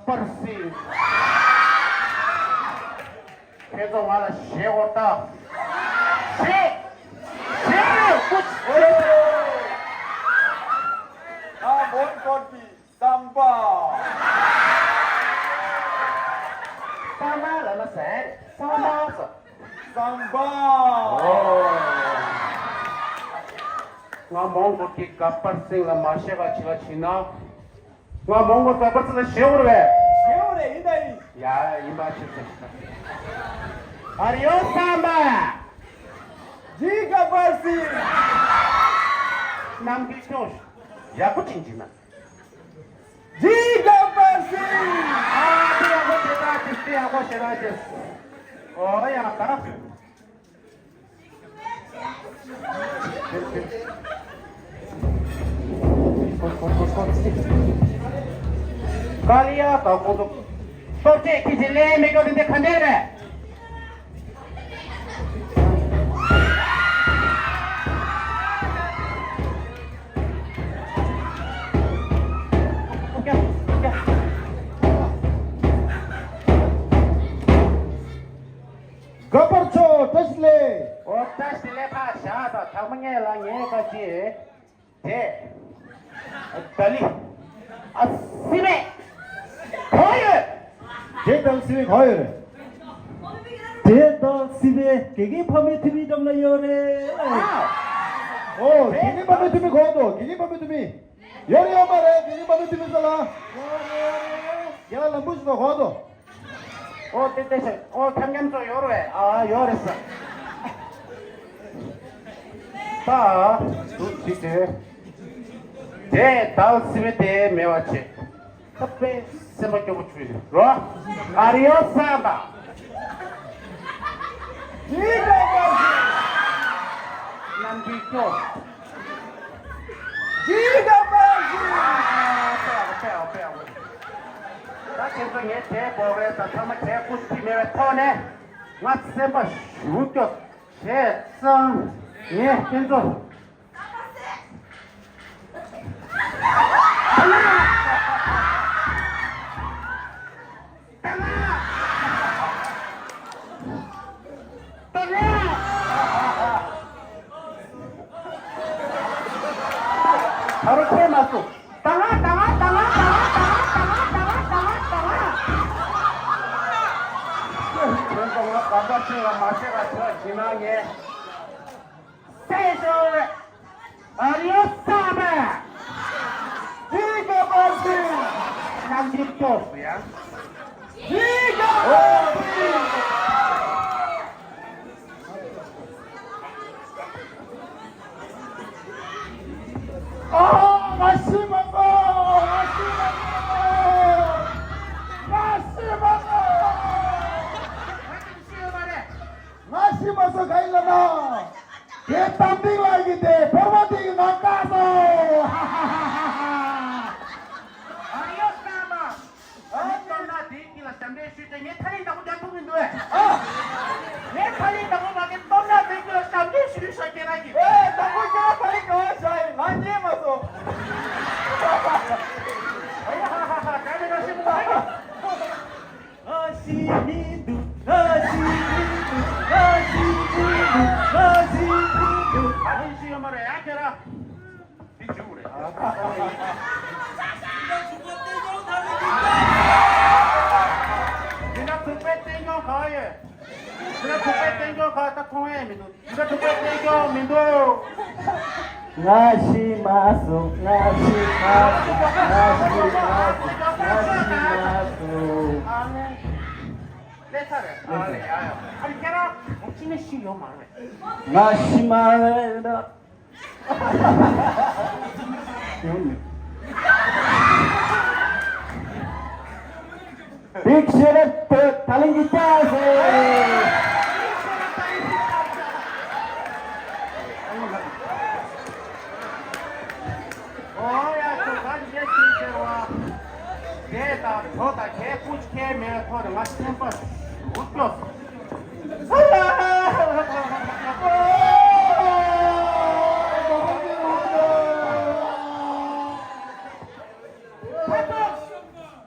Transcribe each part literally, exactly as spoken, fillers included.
པར་སིང་། ཁྱེད་ཚོ་ང་ལ་ཞེད་དགོས་ད། ཞེད། ཞེད་རེད་ཀུ་ཅི། ཨ་མོན་གོར་གྱི་ཟམ་པ། ཟམ་པ་ལ་ལ་ཟེར། ཟམ་པ་ཟེར། ཟམ་པ། ང་མོན་གོར་གྱི་ག་པར་སིང་ལ་མ་ཞེད་པ་ཅི་ལ་ཕྱིན་ན། ང་མོན་གོར་ག་པར་སིང་ལ་ཞེད་དགོས་རེད་པས། ཞེད་དགོས་རེད། ཡིན་ད་ཡིན། ཡ་ཡིན་པ་ཆེ་ཆེ། ཨ་རི་ཡོ་ཟམ་པ། ཇི་ག་པར་སིང་། ནམ་གྱི་ཁྱོད་ཡག་པོ་ཅིག་ཅིག་ན། ཇི་ག་པར་སིང་། ཨ་དེ་ཡག་པོ་ཞེ་དྲག་ཅིག་དེ་ཡག་པོ་ཞེ་དྲག་ཅིག་ཨོ་ཡ་ད། ཀ་ལི་ཡ་དང་ཁོང་ཚོ་སྟོབས་ཆེ་ཁྱི་ཆེ་ལེན་མི་དགོས། དེ་འདྲ་ག་འདྲ་རེད། ག་པར་ཆོ་བཀྲ་ཤིས་བདེ་ལེགས། ཨོ་བཀྲ་ཤིས་བདེ་ལེགས། ཕ་ཞག་དང་ཐག་མ་ངེས་ལ་ངས་ཀ་ཅི། དེ། ད་ལི། ཨ་སི་མེ། ག་ཡོད། དེ་དང་སི་མེ་ག་ཡོད་རེད། དེ་དང་སི་མེ་དགེ་རྒན་ཕ་མའི་འཐུས་མིའི་འགྲམ་ལ་ཡོད་རེད། ཨོ་དགེ་རྒན་ཕ་མའི་འཐུས་མི་ག་འདུག་དགེ་རྒན་ཕ་མའི་འཐུས་མི། ཡོད་རེད་ཡོད་མ་རེད། དེ་རིང་པ་མི་དེ་མི་ཟ་ལ། རྒྱ་ལམ་བུ་ཞིག་ལ་ཧོ་དོ། ཨོ་དེ་དེ་ཤེས། ཨོ་ཐབས་མཉམ་ཚོ་ཡོད་རེད། ཨ་ཡོད་རེད་ས། ད་དུ་ཞིག་དེ། དེ་དག་སི་མི་དེ་མེད་པ་བྱེད། ད་དཔེ་སེམས་པ་སྐྱོ་པོ་བྱུང་ཡོད་རོ། ཨ་རི་ཡོ་ས་ད། ཡིན་རེད་པ། ནམ་རྒྱུན་སྐྱོ། ཇི་ག་པར་སིང་། ད་ཁྱེད་ཚོ་ངའི་གྲས་འབོར་བས་དང་ཚང་མ་གྲས་སྐུ་ཚིག་མེད་པའི་ཐོག་ནས་ང་སེམས་པ་ཞུ་སྐྱོ་བྱས་ཙང་ངས་ཁྱེད་ཚོ། ད་རུང་ཁྱེད་མ་སུ། ད་ང་ད་ང་ད་ང་ད་ང་ད་ང་ད་ང་ད་ང་ད་ང་ད་ང་། ཁྱེད་ཚོ་ང་ག་འདྲ་ཤེས་ལ་མ་ཤེས་ལ་ཁྱོད་ཤི་ན་ངས། སེ་ཤོར། ཨ་རི་ཡོ་ས་མ། ཇི་ག་པར་སིང་། ནམ་རྒྱུན་སྐྱོ་སུ་ཡང་། ཇི་ག་པར་སིང་། ཨོ་ང་ཤི་མ་སོང་། ང་ཤི་མ་སོང་། ང་ཤི་མ་སོང་། ང་ཤི་མ་སོང་ག་ཡིན་ལབ་ན། དེ་གཏམ་དེ་ལ་ཡིན་ཏེ་ཕོར་པ་དེ་གི་ནང་བཀག་སོང་། ཧ་ཧ་ཧ་ཧ་ཧ། ཨ་ཡོ་ས་མ། ཨ་སྟོབས་ན་དེའི་དཀྱིལ་ལ་ཞབས་འདྲེན་ཞུས་ཏེ་ངས་ཐ་ལིང་བདག་པོ་རྒྱག་ཐུབ་མི་འདུག་ཨེ། ཨ། ངས་ཐ་ལིང་བདག་པོ་མ་གི་སྟོབས་ན་དེའི་དཀྱིལ་ལ་ཞབས་འདྲེན་ཞུས་ཤག་ཁྱེད་རང་གིས། ཨེ་བདག་པོ་རྒྱག་ཐ་ལིང་ག་བ་བཞག་ཡིན། ང་རྙེད་མ་སོང་། ཨ་ཡ་ཧ་ཧ་ཧ། ད་ནི་ང་ཤི་མི་འདུག་ཨ་ཡ། ང་ཤི་མི་འདུག་ང་ཤི་མི་འདུག་ང་ཤི་མི་འདུག་ང་ཤི་མི་འདུག་ཨ་ནི་ཤི་ཡོད་མ་རེད་ཡ་ཁྱེད་རང་། འདི་བྱུང་རེད། འདི་ན་ཐུག་པའི་བསྟན་སྐྱོང་ག་བ་ཡོད། འདི་ན་ཐུག་པའི་བསྟན་སྐྱོང་ག་བ་ད་མཐོང་ཡས་མི་འདུག་འདི་ན་ཐུག་པའི་བསྟན་སྐྱོང་མི་འདུག་ང་ཤི་མ་སོང་། ང་ཤི་མ་སོང་། ང་ཤི་མ་སོང་། ང་ཤི་མ་སོང་། ཨ་ནི། ལས་ཚར་རེད། ཨ་ལས་ཡ་ཡ། ཨ་ནི་ཁྱེད་རང་ང་ཤི་མ་ཤི་ཡོད་མ་རེད། ང་ཤི་མ་རེད། Big shout out to Talingi Jazz. ཨོ་ཡ་ཁྱོད་ག་འདྲ་ཞིག་ཟེར་བ། དེ་དང་གྲོ་དང་གས་ཀུ་ཅི་ཁས་མེད་ཐོག་ནས་ང་སེམས་པ་ཞུ་སྐྱོ།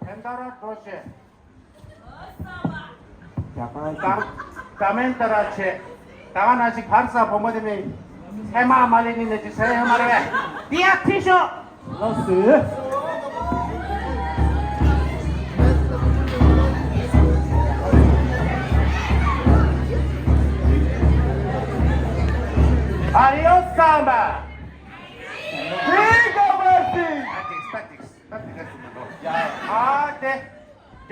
ཕན་ཐོགས། འགྲོ་བྱེད། ད་མེན་ཏ་ར་བྱེད། ད་ག་ན་ཞིག་ཕར་ས་བུ་མོ་དེ་མིན། ཧེ་མ་མ་ལི་ནི་ནས་ཅི་ཟེར་ཧེ་མ་རེད་པས། འདི་ཡ་ཐི་ཤོ། ལགས་སོ། ཨ་རི་ཡོ་སམ་བྷ། ཨ་ཏིག་ཏ་ཏིག་ཏ་ཏིག་ཏ་ཏིག་ཏ་ཏིག་ཡ། ཨ་ཏེ།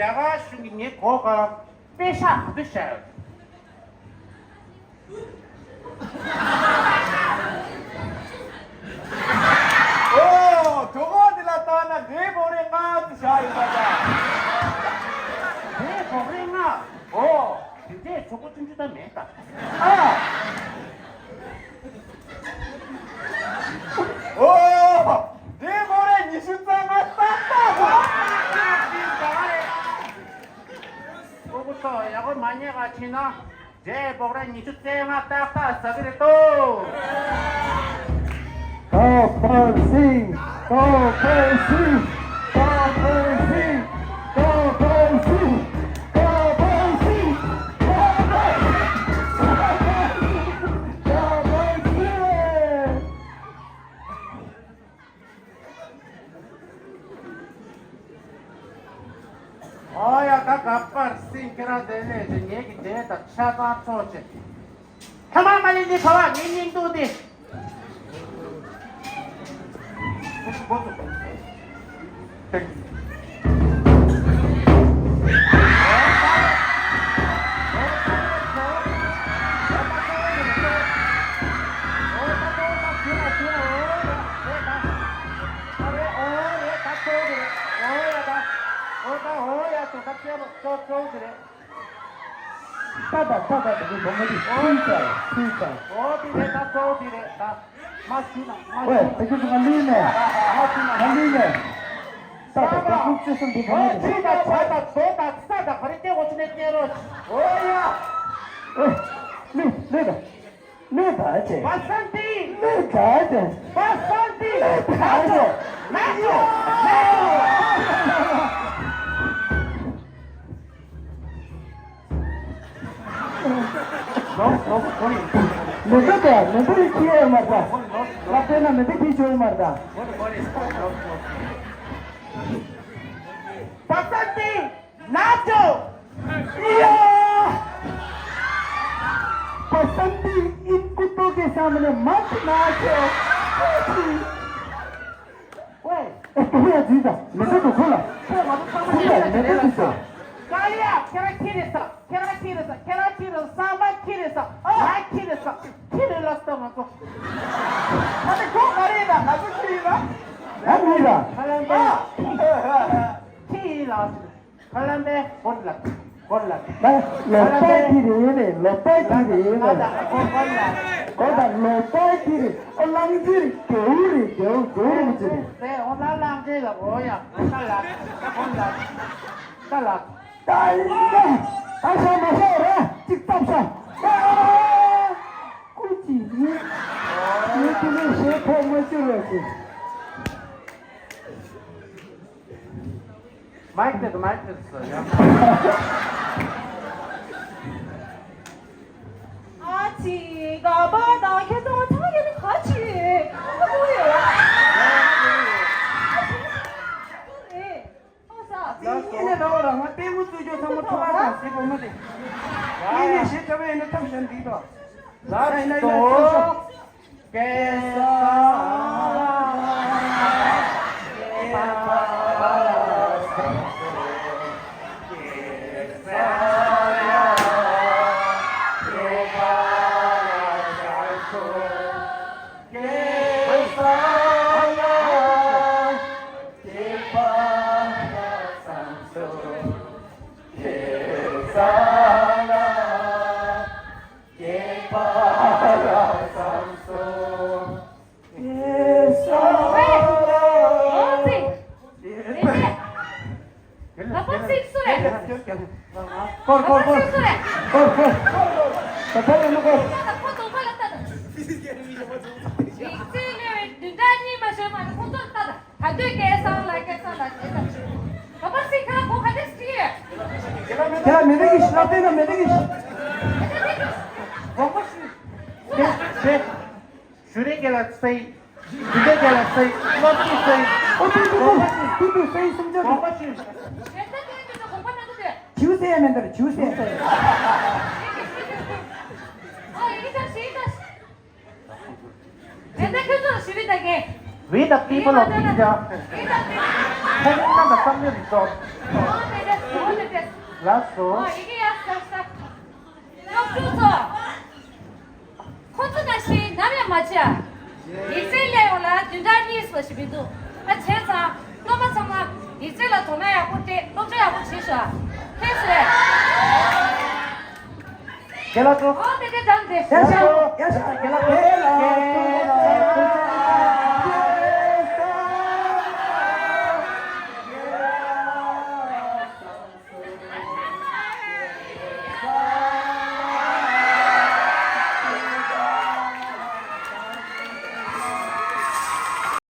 རྒྱ་གར་གཞུང་གིས་ངའི་མགོ་སྐོར་པེ་ཤག་ག་ཚོད་བཞག་ཡོད། ཨོ། གྲོད་ཁོག་འདི་ལ་བལྟས་ན་ངའི་གོ་རེ་ལྔ་ཙམ་བཞག་ཡོད་པ་འདྲ། ངའི་གོ་རེ་ལྔ། ཨོ། དེ་འདྲའི་གྲོད་ཁོག་ཆུང་ཆུང་ད་མེད་ད། ཨ། ཨོ། དེ་གོ་རེ་ཉི་ཤུ་རྩ་ལྔ་ཏག་ཏག་འདུག་ཨོ་ཁུ་ཚོ་ཡག་པོ་མ་ཉན་ག་ཕྱིན་ན། རྒྱའི་སྤོག་ར་ཉི་ཤུ་རྩ་ལྔ་ཏག་ཏག་ཟ་གི་རེད་དོ། ག་པར་སིང་། ག་པར་སིང་། ག་པར་སིང་། ག་པར་སིང་། ག་པར་སིང་། ག་པར་སིང་། ག་པར་སིང་། ཨོ་ཡ། ད་ག་པར་སིང་། ཁྱེད་རང་དེ་ནས་ཀྱི་ངེད་ཀྱི་དེ་དང་ཆ་ཚང་ཚོགས་བྱེད། ཐ་མ་མ་ལི་ལི་ཕ་བ་ངའི་སྙིང་སྡུག་དེ། ད་ད་ད་ད་དེ་བུ་མོ་དེ་སུས་ཙང་སུས་ཙང་། ཨོ་དེ་རེད། ད་གཙོ་བོ་དེ་རེད། ད་མ་སུས་ན་མ་ཝེ། སུས་ད་ན་ཁྱོད་ཚོ་ང་ལུས་ནས། མ་སུས་ན་ང་ལུས་ནས། ད་ད་ད་ཁུག་ཅི་སུ་འདི་བུ་མོ་དེ། ཨོ་ད་ད་ད་ད་ས་ད་ག་རེ་སྐྱེ་བོ་ཅི་ནས་སྐྱེ་རོ། ཨོ་ཡ། ཨེ། ལུས་ལུས་ད། ལུས་ད་ཅེ། པ་སན་ཏི། ལུས་ད་ཅེ། པ་སན་ཏི། ལུས་ད་ཅེ། ན་ཅོ། ན་ཅོ། ལོ་ལོ་ལོ། མི་འདུག་ག་མི་འདུག་ཁྱི་ཡོད་མ་རེད། ལབ་དེ་ན་མི་འདུག་ཁྱི་ཆོད་མ་རེད། པ་སན་ཏི། ན་ཅོ། ཡ། པ་སན་ཏི་ཨིན་ཀུ་ཏོ་གེ་སམ་ནེ་མད་ན་ཅོ། ཝེ། ཨེ་ཏོ་ཡ་ཛི་ད་མེ་ས་ཏོ་ཁོ་ལ། ཁོ་ང་ཚོ་ཚང་མ་ཁྱི་ལ་ཁྱི་ལ་ཟེར། ཀ་ལི་ཡ་ཁྱེད་རང་ཁྱི་རེད་ས། ཁྱེད་རང་ཁྱི་རེད་ས། ཁྱེད་རང་ཁྱི་རེད་ས། སམ་པ་ཁྱི་རེད་ས། ང་ཁྱི་རེད་ས། ཁྱི་རེད་ལ་ས་ང་ཚོ། ད་ནི་ཁོ་ག་རེ་ཡིན་ན་ང་ཚོ་ཁྱི་ཡིན་ན། ང་མི་ཡིན་ལ། ཁ་ལམ་པ། ཁྱི་ཡིན་ལ། ཁ་ལམ་པའི་གོར་ལ། གོར་ལ། ལོ་པའི་ཁྱི་རེད་ལེ། ལོ་པའི་ཁྱི་རེད་ལེ། གོར་ལ། གོར་ལ། ལོ་པའི་ཁྱི་རེད། ཨོ་གླང་ཆེན་རེད། རྒྱལ་བོ་རེད། རྒྱལ་བོ་རྒྱལ་བོ་རིན་པོ་ཆེ་རེད། རེད། ཨོ་ལ་གླང་ཆེན་ལ་གོ་ཡ། ཁ་ལ། གོར་ལ། ཁ་ལ། ད་ཡིན་ད། ད་ཤ་མ་ཤ་ར་གཅིག་བཏབ་ཤ། ཨ། ཀུ་ཅི་ཡིན། ངས་དེ་ནས་ཞེ་ཐོག་མ་ཅི་རེད་ཟེར། མའིག་དེ་མའིག་དེ་ཟེར་ཡ། ཨ་ཙི། དགའ་པོ་དང་ཁྱེད་ཚོ་ཚང་ཡོད་ནི་ག་ཅི་ཁོ་ཁོ་ཡོད། ཨ་ཙི། ཨ་ཙི། ཡིན་ནའི་ར་བ་ར་ང་ལྟད་མོ་རྩེ་རྒྱུ་ཚང་མ་འཕྲོ་བརླག་བཏང་ཟེར་བ་མ་རེད། ཡིན་ནའི་ཞེ་དྲག་པོ་ཡིན་ན་ཐབས་གཞན་འགྲིག་དོ། ལགས་སོ། ཀེ་ས། ད་ལྟ་སྐད་སང་ལ་སྐད་སང་ལ་དེ་ལ། ག་པར་སིང་ཁ་ཁོ་ཁ་ ཡ་མེ་ཏོག་གི་ཤི་ལབ་དེ་ན་མེ་ཏོག་གི་ཤི། དགོངས་པ་ཞུ། ཞུ་རིན་རྒན་ལགས་སེ། ཞུ་རིན་རྒན་ལགས་སེ། སློབ་སྤྱི་སེ། ཨོ་ཏུ་ཏུ་ཏུ་ཏུ་ཏུ་སེ་སུམ་ཅུ། དགོངས་པ་ཞུ། ཞིའུ་སེ་ཡ་མེན་དར་ཞིའུ་སེ། And the people of Shivitake. We the people of India. We the people. Having come the family resort. Last so. ཁོ་ཚོ་ནང་བཞིན་ནམ་ཡང་མ་བྱས། ཡིག་ཚད་ལས་ཡོང་ལ་བདུན་ཕྲག་གཉིས་སོ་ཞིག་མི་འདུག་ཨ་བྱས་ཙང་སློབ་མ་ཚང་མ་ཡིག་ཚད་ལ་དོ་སྣང་ཡག་པོ་སྤྲད། སློབ་སྦྱོང་ཡག་པོ་བྱེད་ཤོག་ཕན་སོས། རྒན་ལགས་ཚོ། ཨོ་དེ་དེ་དང་དེ། ཡ་ཤ་ཡ་ཤ་རྒན་ལགས་ཚོ།